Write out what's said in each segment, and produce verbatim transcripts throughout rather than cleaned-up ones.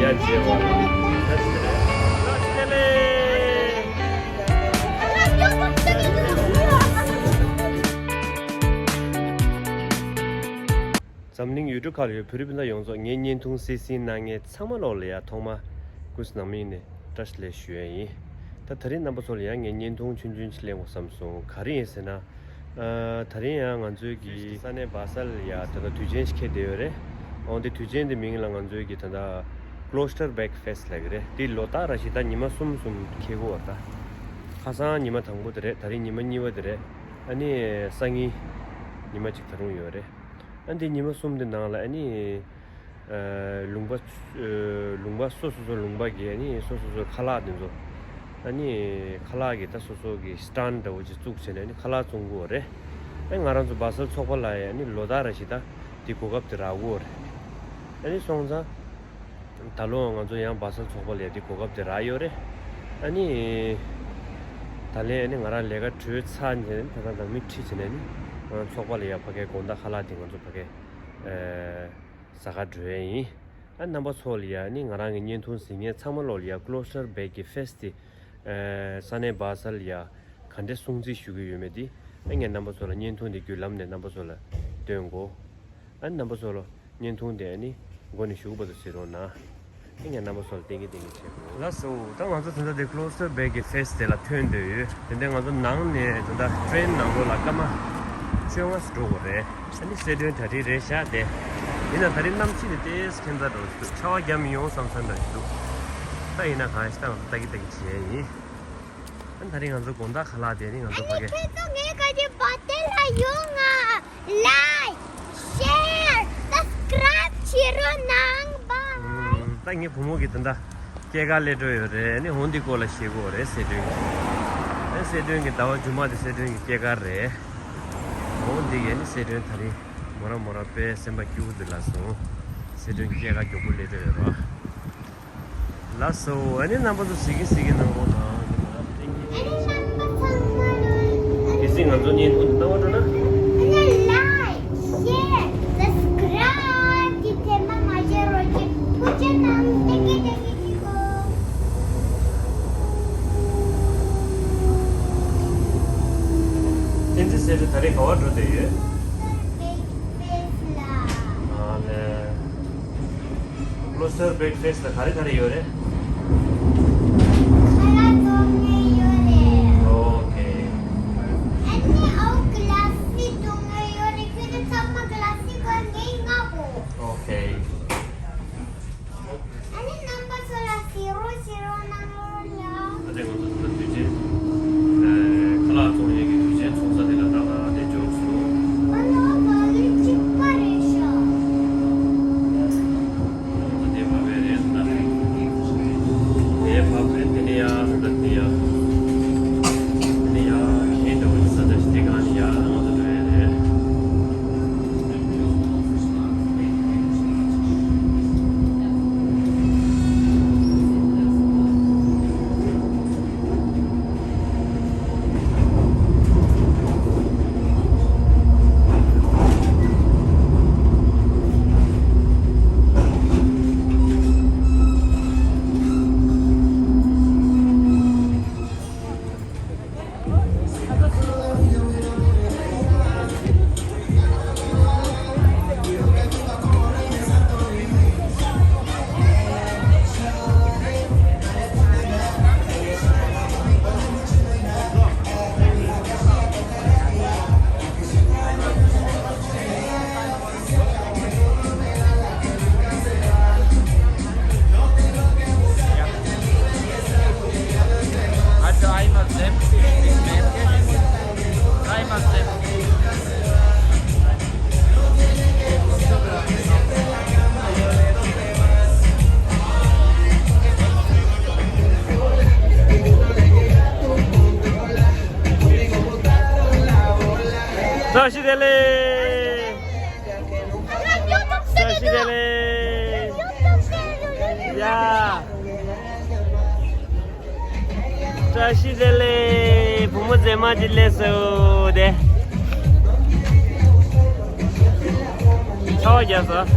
འཛམ་གླིང་ཡུལ་གྲུ་ཁག་ལ་ཡོད་བོད་རིགས་སྤུན་ཟླ་ཡོངས་རྫོགས་ངའི་བརྙན་ཐུང་གསན་གཟིགས་གནང་མཁན་ཚང་མ་ལོག་ལ་ཡ་ཐོག་མ་ཀུན་སློང་ནང་མིན་ནས་བཀྲ་ཤིས་བདེ་ལེགས་ཞུ་ཡ་ཡིན། ད་ད་རིང་རྣམ་པ་ཚོ་ལ་ཡང་ངས་བརྙན་ཐུང་ཆུང་ཆུང་ཅིག་ལེན་དགོས་བསམ་སོང་། ག་རེ་ཡིན་ཟེར་ན། ཨ། ད་རིང་ཡང་ང་ཚོའི་གི་ས་གནས་སྦ་སལ་ལ་ཡ་ད་ལྟ་དུས་ཆེན་ཞིག་འཁེལ་བསྡད་ཡོད་རེད། འོན་ཏེ་དུས་ཆེན་དེ་མིང་ལ་ང་ཚོའི་གི་ད་ལྟ་Klosterberg Fest ལབ་ཀྱི་རེད། དེ་ལོ་ལྟར་ར་ཞིག་ད་ཉི་མ་གསུམ་གསུམ་འཁེལ་གྱི་ཡོད་རེད། ད་ཁ་སང་ཉི་མ་དང་པོ་དེ་རེད། ད་རིང་ཉི་མ་གཉིས་པ་དེ་རེད། ཨ་ནི་སང་ཉིན་ཉི་མ་གཅིག་ད་རུང་ཡོད་རེད། ཨ་འདི་ཉི་མ་གསུམ་དེ་ནང་ལ་ཨ་ནི། ཨ། ལུང་པ། ཨ། ལུང་པ་སོ་སོ་སོ་ལུང་པ་གི་ཨ་ནི་སོ་སོ་སོའི་ཁ་ལག་དེ་ཚོ། ཨ་ནི་ཁ་ལག་གི་ད་སོ་སོ་གི་སི་ཊན་འདྲ་བོ་ཅིག་བཙུགས་བྱས་ནས་ཨ་ནི་ཁ་ལག་བཙོང་གི་ཡོད་རེད། ཨ་ང་རང་ཚོ་སྦ་སལ་ཚོགས་པ་ལ་ཡ་ཨ་ནི་ལོ་ལྟར་ར་ཞིག་ད་འདི་གོ་སྐབས་དེ་རག་གི་ཡོད་རེད། ཨ་ནི་སོང་ཙང་། ད་ལོ་ང་ཚོ་ཡང་སྦ་སལ་ཚོགས་པ་ལ་ཡ་འདི་གོ་སྐབས་དེ་རག་ཡོད་རེད། ཨ་ནི། ད་ལན་ཨ་ནི་ང་རང་ལས་ཀ་གྲོལ་ཚར་ནས་ད་ལྟ་ནང་མི་ཁྲིད་བྱས་ནས་ཨ་ནི་ང་རང་ཚོགས་པ་ལ་ཡ་ཕ་གའི་དགོང་དག་ཁ་ལག་དེ་ང་ཚོ་ཕ་གའི། ཨ། ཟ་ག་འགྲོ་ཡ་ཡིན། ཨ་རྣམ་པ་ཚོ་ལ་ཡ་ཨ་ནི་ང་རང་གི་བརྙན་ཐུང་གཟིགས་མཁན་ཚང་མ་ལོག་ལ་ཡ་Klosterberg གི་ཕེ་སི་དེ། ཨ། ས་གནས་སྦ་སལ་ལ་ཡ་ག་འདྲས་སྲུང་བརྩི་ཞུ་གི་ཡོད་མེད་དེ། ཨ་ངས་རྣམ་པ་ཚོ་ལ་བརྙན་ཐུང་དེ་བརྒྱུད་ལམ་ནས་རྣམ་པ་ཚོ་ལ་སྟོན་གོ། ཨ་རྣམ་པ་ཚོ་ལ་བརྙན་ཐུང་དེ་ཨ་ནི་མགོ་ནས་གཞུག་བར་དུ་གཟིགས་རོགས་གནང་། ཨ་ངས་རྣམ་པ་ཚོ་ལ་བསྟན་གྱི་བསྟན་གྱི་བྱེད་དགོས། ལགས་སོ། ད་ང་ཚོ་ད་ལྟ་དེ་Klosterberg གི་ཕེ་སི་དེ་ལ་ཐོན་འདོད་ཡོད། དེ་འདྲ་ང་ཚོ་ནང་ནས་ད་ལྟ་ཊེན་ནང་ལོགས་ལ་སྐར་མ་བཅོ་ལྔ་ཙམ་འགྲོ་དགོས་རེད། ཨ་ནི་གསལ་སྒྲོན་གྲ་སྒྲིག་རེད་ཤག་དེ་ཡིན་ན་ད་རིང་གནམ་གཤིས་དེ་ཏོག་ཙམ་ཁྱད་མཚར་འདྲ་བོ་ཞིག་འདུག་ཆར་པ་བརྒྱབ་མི་ཡོང་བསམ་བསམ་འདྲ་ཞིག་འདུག་ད་ཡིན་ན་གང་ཞིག་ད་ང་ཚོ་ལྟ་གི་ལྟ་གི་བྱེད་ཡ་ཡིན། ཨ་ནི་ད་རིང་ང་ཚོ་དགོང་དག་ཁ་ལག་དེ་རིང་ང་ཚོ་ཕ་གི། ཁྱེད་ཚོ་ངའི་ཁ་ཆེ་བ་དེ་ལ་ཡོང་ང་། Like, share, subscribe བྱེད་རོགས་གནང་། Bye. ད་ངའི་བུ་མོ་གི་ད་ལྟ་སྐྱེས་སྐར་སླེབས་འགྲོ་ཡོད་རེད། ཨ་ནི་འོ་འདི་སྐོར་ལ་བཤད་དགོས་རེད། གསལ་སྒྲོན་གྱི། ཨ་གསལ་སྒྲོན་གྱི་ཟླ་བ་རྗེས་མ་དེ་གསལ་སྒྲོན་གྱི་སྐྱེས་སྐར་རེད། འོ་འདི་གི་ཨ་ནི་གསལ་སྒྲོན་ད་རིང་མོ་རང་མོ་རང་དཔེ་སེམས་པ་སྐྱིད་པོ་འདུག་ལགས་སོ། གསལ་སྒྲོན་གྱི་སྐྱེས་སྐར་མགྱོགས་པོ་སླེབས་འགྲོ་ཡོད་རེད། ལགས་སོ། ཨ་ནི་རྣམ་པ་ཚོ་གཟིགས་ཀྱིན་གཟིགས་ཀྱིན་གནང་རོགས་གནང་། གལ་སྲིད་ང་ཚོ་བརྙན་ཐུང་འདི་གནང་བ་འགྲོ་ན། ཨ་ནི་like, share, subscribe གྱི་དེ་མ་མ་བརྗེད་རོགས་གྱིས། ཐུགས་རྗེ་གནང་། ཐེངས་གཅིག་ཐེངས་གཅིག་གོ། བསྟན་འཛིན་གསལ་སྒྲོན་ད་རེས་ག་པར་འགྲོ་བསྡད་ཡོད། ཨ་ལས། Klosterberg Fest ལ་ག་རེ་ག་རེ་ཡོད་རེད། ཁ་ལག་བཙོང་མཁན་ཡོད་རེད། ཨོ་ཁེ། ཨ་ནི་ཨའོ་ག་ལ་སི་བཙོང་མཁན་ཡོད་རེད། ཁྱོད་ཚོ་ཚང་མ་ག་ལ་སི་གོན་ངས་མངགས་གོ། ཨོ་ཁེ། ཨ་ནི་རྣམ་པ་ཚོ་ལ་གཟིགས་རོགས་གཟིགས་རོགས་གནང་རོགས་ཡ། ད་ལྟ་ང་ཚོ་ད་ལྟ་དུས་ཆེན། ཨ། ཁ་ལག་བཙོང་ཡས་ཀྱི་དུས་ཆེན་ཚོགས་ས་དེ་ལ་ད་ལྟ་དེ་འབྱོར་སོང་། ཨ་ནི་ག་ལེ་གཅིག་པ་རེད་ཤག་ང་ཚོ་དེ་བབས་པའི་རེད་ད། དེ་བབས་པའི་དེ་ནས་ཡར་ད་དེ་ཡར། དེ་ནས་ཡར་གཞན་འདྲ་བོ་ཞིག་ས་ཆ་ཞིག་དེ་སྒང་ནས་ཡར་ང་ཚོ་འགྲོ་ཡས་རེད། བཀྲ་ཤིས་བདེ་ལེགས། བཀྲ་ཤིས་བདེ་ལེགས། ཡ། བཀྲ་ཤིས་བདེ་ལེགས། བུ་མོ་མཛེས་མ་འདི་སླེབས་སོང་དེ། ཆར་པ་བརྒྱབ་སོང་།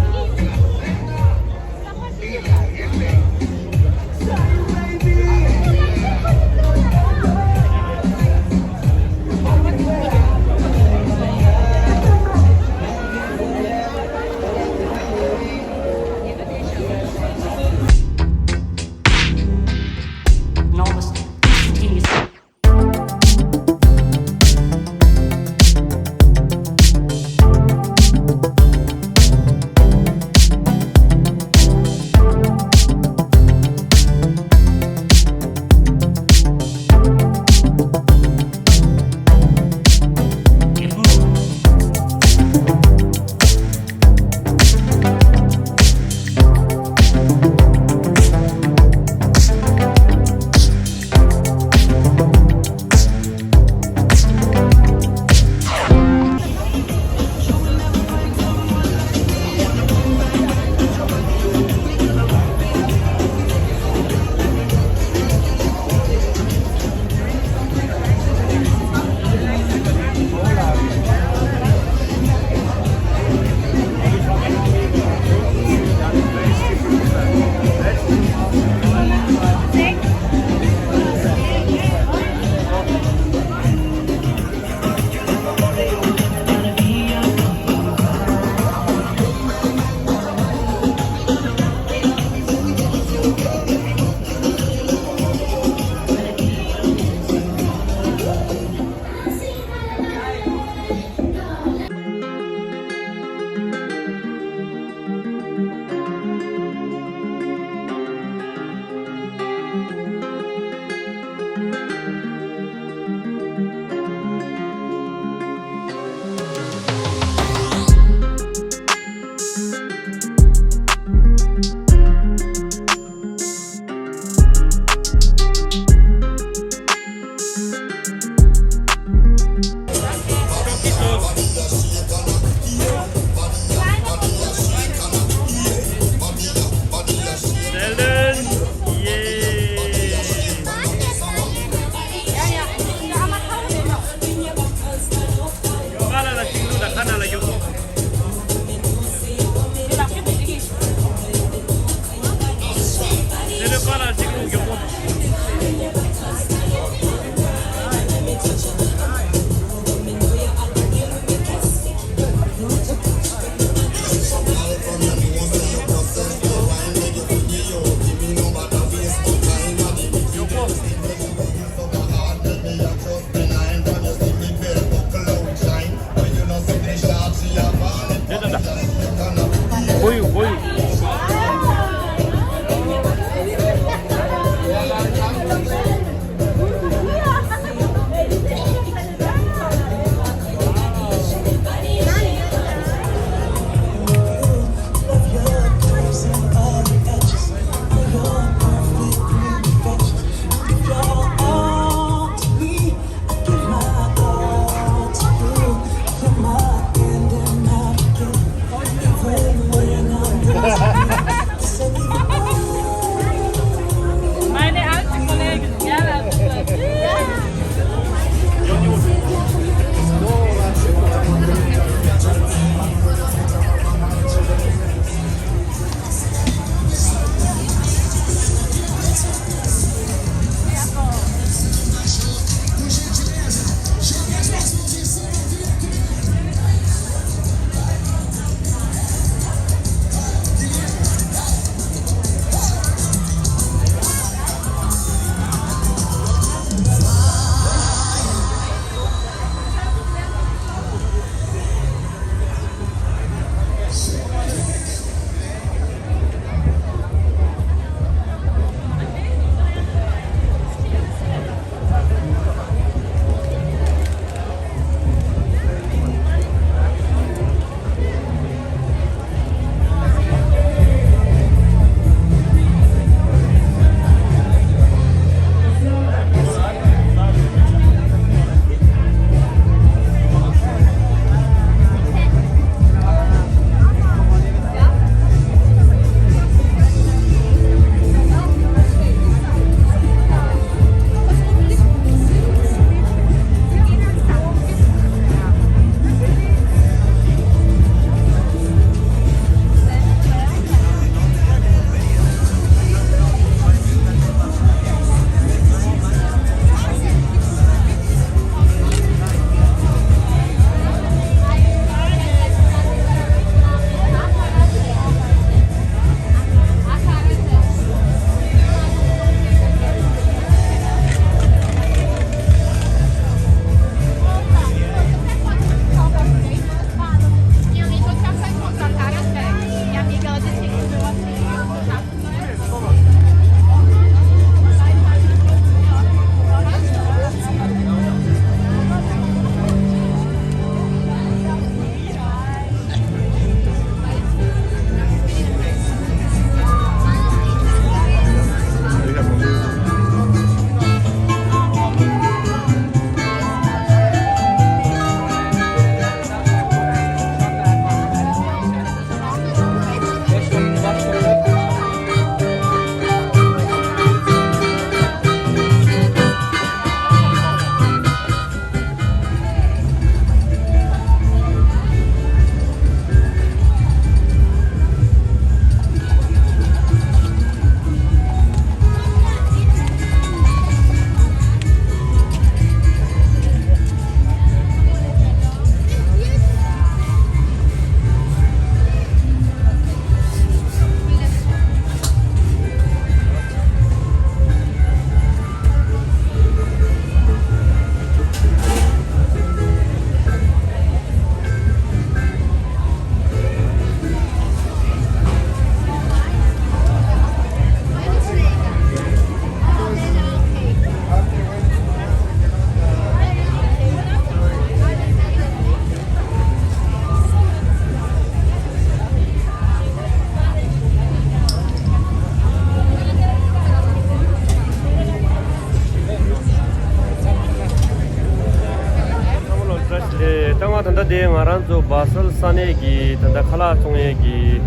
ད་ང་ད་ལྟ་དེ་ང་རང་ཚོ་བྷ་སལ་ས་གནས་ཀྱི་ད་ལྟ་ཁ་ལག་བཙོང་ཡས་ཀྱི་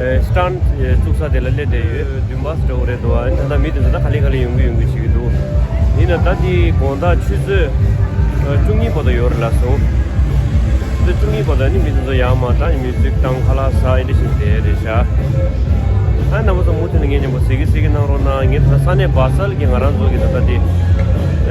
ཨེ་སི་ཊན་ཌི་བཙུགས་ས་དེ་ལ་སླེབས་བསྡད་ཡོད། བདུན་པ་ཙམ་འགྲོ་གི་རེད་འདུག་ཨ་ནི་ད་ལྟ་མི་དེ་ཚོ་ད་ག་ལེ་ག་ལེ་ཡོང་གི་ཡོང་གི་བྱེད་ཀྱི་འདུག་ཡིན་ན་ད་དེ་དགོང་དག་ཆུ་ཚོད་ཨ་བཅུ་གཉིས་བར་དུ་ཡོད་རེད་ལབ་སོང་། ཆུ་ཚོད་བཅུ་གཉིས་བར་དུ་ཨ་ནི་མི་དེ་ཚོ་ཡར་མར་ད་མིའུ་ཟིག་བཏང་ཁ་ལག་ཟ་ཨེ་འདྲ་བྱས་བསྡད་རེད་ཤག་ཨ་རྣམ་པ་ཚོ་མུ་མཐུད་ནས་ངའི་མཉམ་པོ་གཟིགས་གི་གཟིགས་གི་གནང་རོགས་གནང་། ངས་ད་ལྟ་ས་གནས་བྷ་སལ་གྱི་ང་རང་ཚོ་གི་ད་ལྟ་དེ་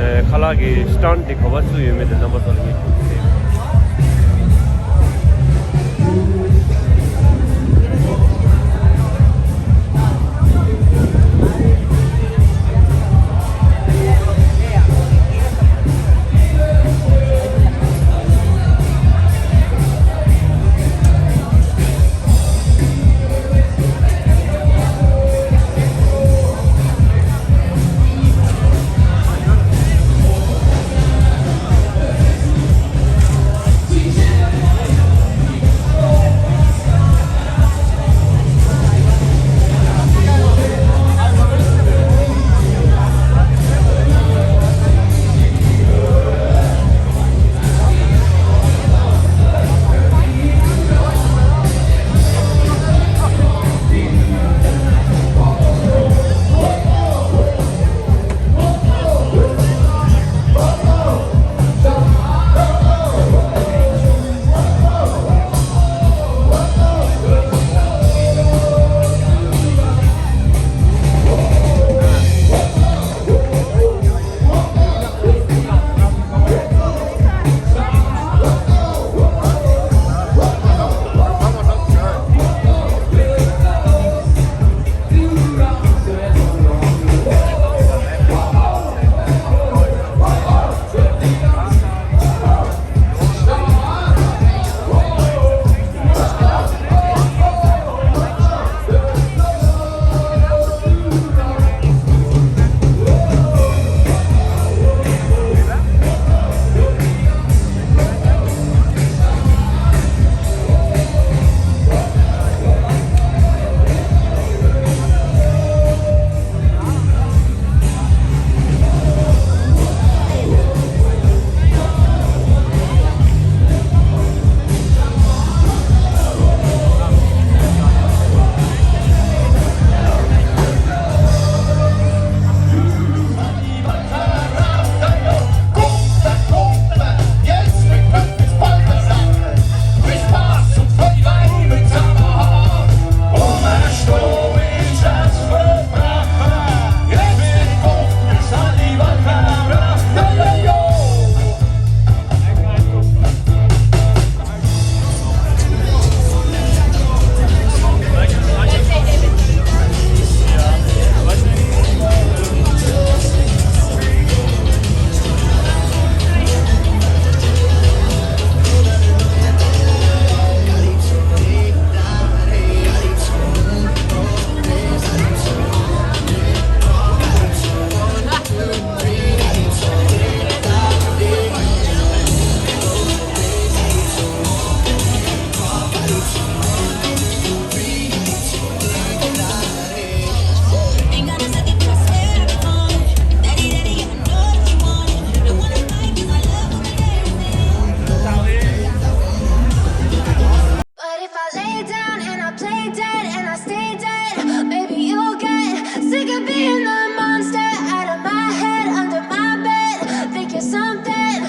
ཨེ་ཁ་ལག་གི་སི་ཊན་ཌི་དེ་ག་པར་བཙུགས་ཡོད་མེད་དེ་རྣམ་པ་ཚོ་ལ་ངས་But if I lay down and I play dead and I stay dead, maybe you'll get sick of being the monster out of my head, under my bed. Think you're something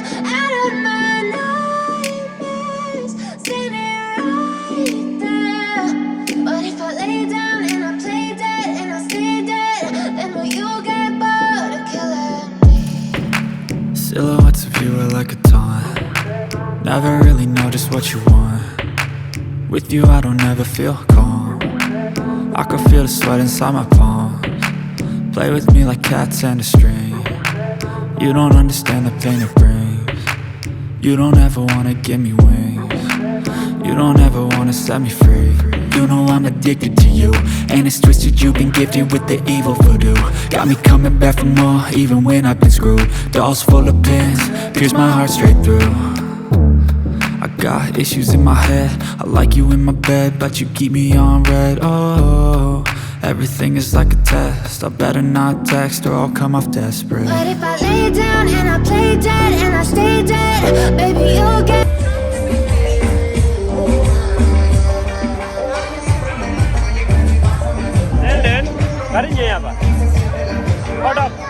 out of my nightmares, standing right there. But if I lay down and I play dead and I stay dead, then will you get bored of killing me? Silhouettes of you are like a taunt. Never really know just what you want. With you, I don't ever feel calm. I can feel the sweat inside my palms. Play with me like cats and a string. You don't understand the pain it brings. You don't ever wanna give me wings. You don't ever wanna set me free. You know I'm addicted to you, and it's twisted. You've been gifted with the evil voodoo. Got me coming back for more, even when I've been screwed. Dolls full of pins, pierce my heart straight through. I got issues in my head. I like you in my bed, but you keep me on red. Oh, Everything is like a test. I better not text or I'll come off desperate. But if I lay down and I play dead and I stay dead, baby, you'll get ལན་ལན། ག་རེ་ཉན་ཡ་པ། ཧོ་ཊི་ཌོག་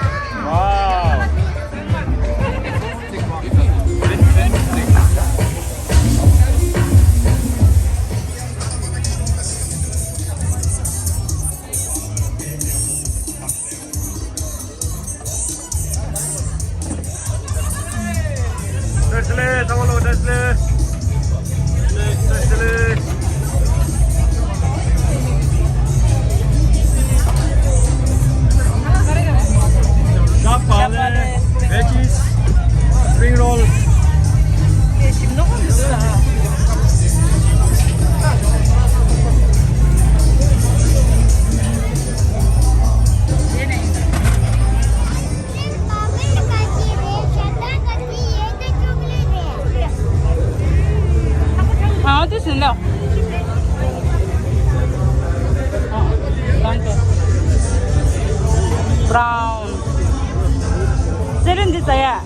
ཝའོ། བཀྲ་ཤིས་བདེ་ལེགས། ཚང་མ་ལོ་བཀྲ་ཤིས་བདེ་ལེགས། བཀྲ་ཤིས་བདེ་ལེགས། ཞབས་པ་ལེ། Veggies, spring roll. Ah, this is no. Brown. Seven this, yeah.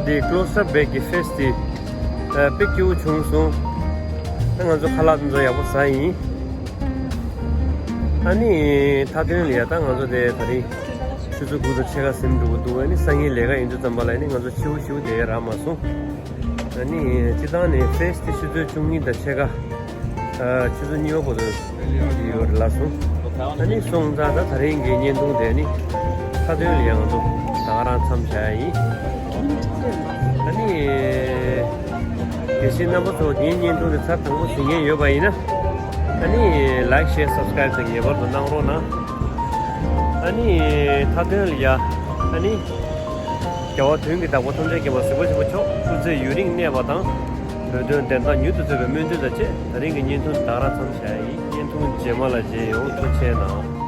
འདི་ཀློ་སབ་བེག་གི་ཕེ་སི་དེ་ཨ་དཔེ་སྐྱིད་པོ་བྱུང་སོང་། ད་ང་ཚོ་ཁ་ལག་དེ་ཚོ་ཡག་པོ་ཟ་ཡིན། ཨ་ནི་མཐའ་དོན་ལ་ཡ་ད་ང་ཚོ་དེ་ད་རིང་ཆུ་ཚོད་དགུ་དང་ཕྱེད་ཀ་ཟིན་འགྲོ་གི་འདུག་ཨ་ནི་སང་ཉིན་ལས་ཀ་ཡིན་དུས་ཙམ་པ་ལ་ཨ་ནི་ང་ཚོ་ཕྱི་པོ་ཕྱི་པོ་བསྡད་ཡ་རག་མ་སོང་། ཨ་ནི་སྤྱིར་བཏང་ནས་ཕེ་སི་དེ་ཆུ་ཚོད་བཅུ་གཉིས་དང་ཕྱེད་ཀ་ཆུ་ཚོད་གཉིས་པ་བར་དུ་ཡོད་རེད་ལབ་སོང་། ཨ་ནི་སོང་ཙང་ད་ད་རིང་གི་བརྙན་ཐུང་དེ་ནི་མཐའ་དོན་ལ་ཡང་ང་ཚོ་ད་ག་རང་མཚམས་བཞག་ཡ་ཡིན། ཨ་ནི་དེ་བཞིན་རྣམ་པ་ཚོ་ངའི་བརྙན་ཐུང་དེ་ཚར་དང་པོ་གཟིགས་མཁན་ཡོད་པ་ཡིན་ན། ཨ་ནི་ལའིག་ཤེར་སབ་སི་ཀ་རེབ་དང་ངེས་པར་དུ་གནང་རོགས་གནང་། ཨ་ནི་མཐའ་དོན་ལ་ཡ་ཨ་ནི། རྒྱལ་བ་དོན་གྱི་བདག་པོ་ཐམས་ཅད་མཁྱེན་པ་གཟིགས་པ་ཆེན་པོ་མཆོག་སྐུ་ཚེ་ཡུན་རིང་གནས་པ་དང་། འགྲོ་དོན་བདེན་མཐའ་མྱུར་དུ་ཐོབ་པའི་སྨོན་འདུན་དང་བཅས་ད་རིང་གི་བརྙན་ཐུང་འདི་ད་ག་རང་མཚམས་བཞག་ཡིན། བརྙན་ཐུང་རྗེས་མ་ལ་མཇལ་ཡོང་། ཐུགས་རྗེ་གནང་།